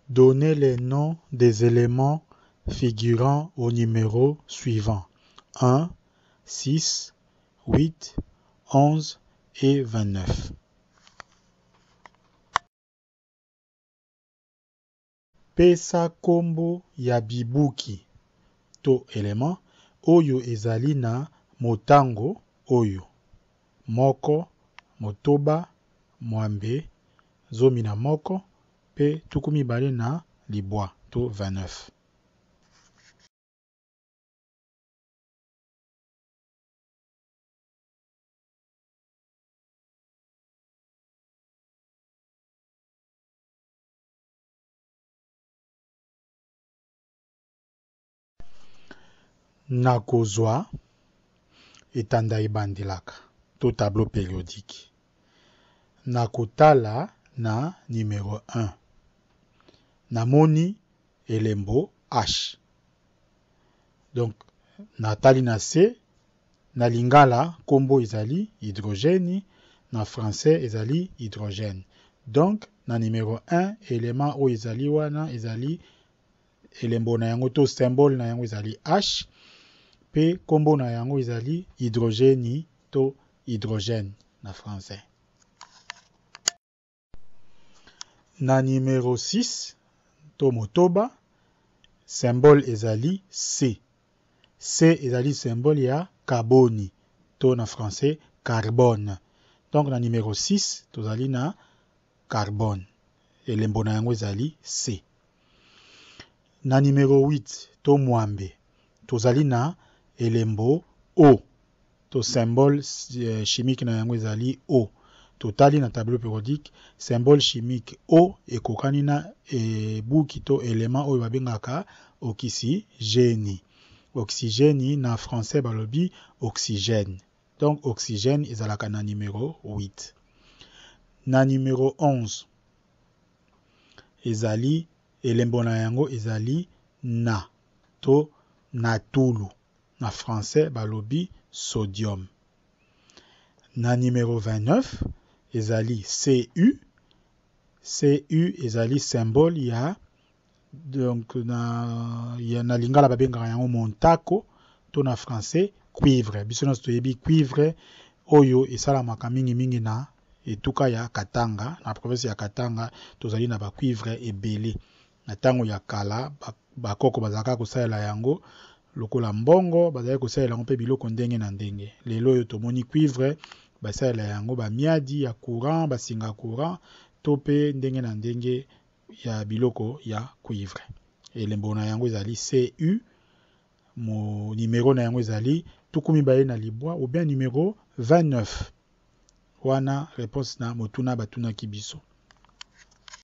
Donnez les noms des elements figurant aux numeros suivants, 1, 6, 8, 11 et 29. Pesa kombo ya bibuki to elements oyo ezali na motango oyo, moko, motoba, mwambe, 11 mpe 29 to 29. Nakozwa etanda ebandelaka to tableau periodique. Nakotala na numero 1. Namoni elembo H. Donc natali na se na lingala kombo ezali hydrogène, na français ezali hydrogène. Donc na numero 1 element oyo ezali wana ezali elembo na yango to symbole na yango ezali H pe kombo na yango ezali hydrogène to hydrogène na français. Na numero 6 to motoba symbole ezali C. C ezali symbole ya kaboni to na français carbone. Donc na numero 6 tozali na carbone. Elembo na yango ezali C. Na numero 8 to mwambe tozali na elembo O to symbole chimique na yango ezali O. Totali na tableau periodique symbole chimique O ekokani na ebuki to element oyo babengaka oxygène. Oxygène na français balobi oxygène. Donc oxygène ezalaka na numero 8. Na numero 11 ezali elembo na yango ezali na to natulu. Na français balobi sodium. Na numero 29 ezali CU. CU ezali symbole ya donc na ya na lingala babengaka yango montako to na français cuivre. Biso nyonso toyebi cuivre oyo esalamaka mingimingi na etuka ya Katanga, na province ya Katanga tozali na ba cuivre ebele. Na ntango ya kala bakoko bazalaka kosalela yango lokola mbongo, bazalaki kosalela yango mpe biloko ndenge na ndenge. Lelo oyo tomoni cuivre basalela yango ba miadi ya courant, basinga courant to mpe ndenge na ndenge ya biloko ya cuivre. Elembo na yango ezali CU, mo numero na yango ezali 29 ou bien numero 29. Wana réponse na motuna batunaki biso.